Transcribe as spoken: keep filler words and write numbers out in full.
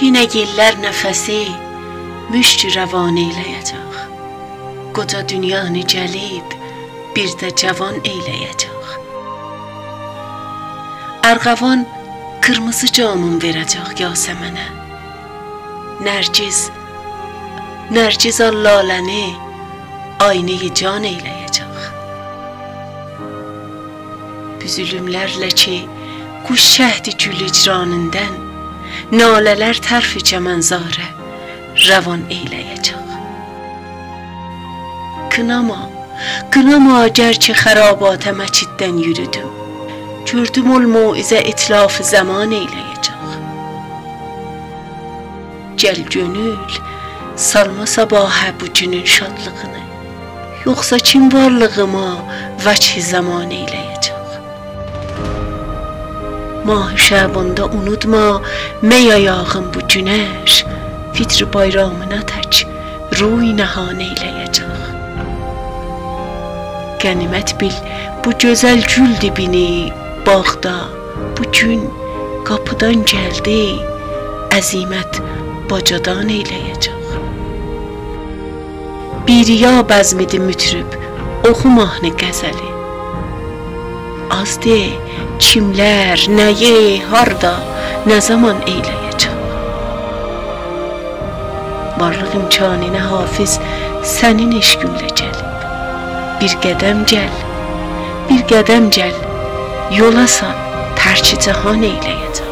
یئنه یئللر نفسی مشک روان ائیله‌یه‌جک. قوجا دونیانی گلیب بیر ده جاوان ائیله‌یه‌جک. ارغوان قیرمیزی جامین وئره‌جک یاسمنه. نرگیز، نرگیز آل لاله‌نی آینه‌ی جان ائیله‌یه‌جک. بوزولوملرله کی قوش چکدی گول هجرانیندان، ناله‌لر طرف چمنزاره روان ائیله‌یه‌جک. قیناما، قیناما گر کی خراباته مچیددن یورودوم. گؤردوم اول موعظه اتلاف زمان ائیله‌یه‌جک. گل کؤنول، سالما صاباحا بو گونون شادلیغینی. یوخسا کیم وارلیغیما وجه ضمان ائیله‌یه‌جک؟ ماه شعباندا اونوتما می آیاغین بو گونش، فطر بایرامینا تک روی نهان ائیله‌یه‌جک. غنیمت بیل بو گؤزل گول دیبینی باغدا، بو گون قاپیدان گلدی، عزیمت باجادان ائیله‌یه‌جک. بی‌ریا بزمیدی مطرب، اوخو ماهنی غزلی. آز دئ، کیملر، نه‌یی، هاردا، نه زامان ائیله‌یه‌جک؟ وارلیق امکانینا حافظ سنین عشقینله گلیب. بیر قدم گل، بیر قدم گل، یولا سال، ترک جهان ائیله‌یه‌جک.